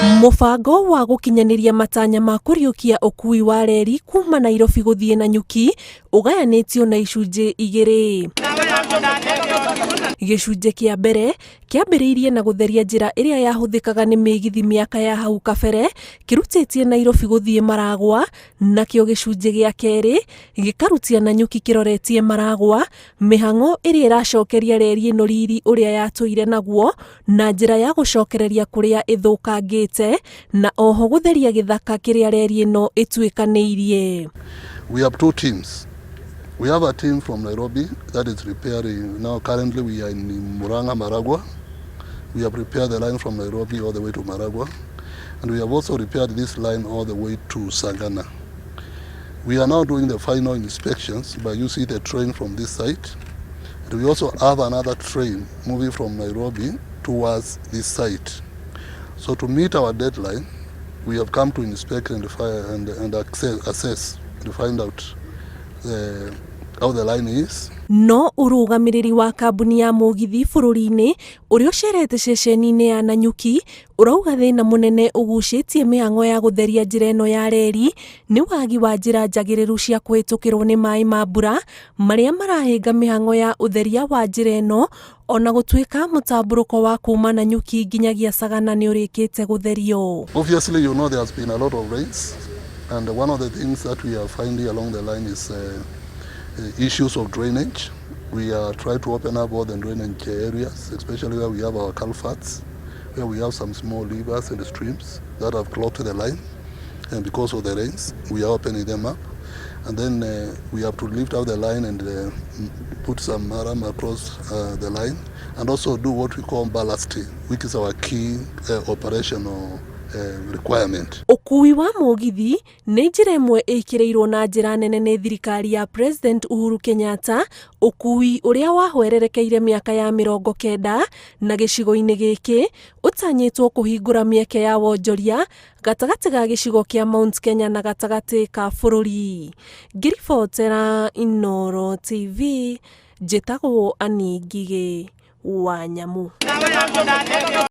Mũbango wa gũkinyanĩria matanya ma kũriũkia ũkui wa reri kuma Nairobi gũthiĩ Nanyuki ũgayanĩtio na icunjĩ igĩrĩ. Gĩcunjĩ kĩa mbere kĩambĩrĩirie na gũtheria njĩra ĩrĩa yahũthĩkaga nĩ mĩgithi mĩaka ya hau kabere kĩrutĩtie Nairobi gũthiĩ Maragwa, nakĩo gĩcunjĩ gĩa kerĩ gĩkarutia Nanyuki kĩroretie Maragwa, mĩhang'o ĩrĩa ĩracokeria reri ĩno riri ũrĩa yatũire naguo na njĩra ya gũcokereria kũrĩa ĩthũkangĩte na oho gũtheria gĩthaka kĩrĩa reri ĩno ĩtuĩkanĩirie. We have two teams. We have a team from Nairobi that is repairing. Now, currently, we are in Murang'a, Maragua. We have repaired the line from Nairobi all the way to Maragua. And we have also repaired this line all the way to Sagana. We are now doing the final inspections by using the train from this site. And we also have another train moving from Nairobi towards this site. So to meet our deadline, we have come to inspect and, and assess to find out how the line is. No ũrũgamĩrĩri wa kambuni ya mũgithi bũrũri-inĩ ũrĩa ũcerete ceceni-inĩ ya Nanyuki ũrauga thĩna mũnene ũgucĩtie mĩhang'o ya gũtheria njĩra ĩno ya reri nĩ wagi wa njĩra njagĩrĩru cia kũhĩtũkĩrwo nĩ maĩ ma mbura marĩa marahĩnga mĩhang'o ya ũtheria wa njĩra ĩno, ona gũtuĩka mũtambũrũko wa kuma Nanyuki nginyagia Sagana nĩ ũrĩkĩte gũtherio. Obviously, you know there has been a lot of rains, and one of the things that we are finding along the line is issues of drainage. We are trying to open up all the drainage areas, especially where we have our culverts, where we have some small rivers and streams that have clogged the line. And because of the rains, we are opening them up. And then we have to lift out the line and put some murram across the line, and also do what we call ballasting, which is our key operational requirement. Ũkui wa mũgithi nĩ njĩra ĩmwe ĩkĩrĩirwo na njĩra nene nĩ thirikari ya President Uhuru Kenyatta, ũkui ũrĩa wahwererekeire mĩaka ya 90 na gĩcigo-inĩ gĩkĩ ũtanyĩtwo kũhingũra mĩeke ya wonjoria gatagatĩ ga gĩcigo kĩa Mount Kenya na gatagatĩ ka bũrũri. Ngĩribotera Inooro TV, njĩtagwo Annie Ngigĩ wa Nyamu.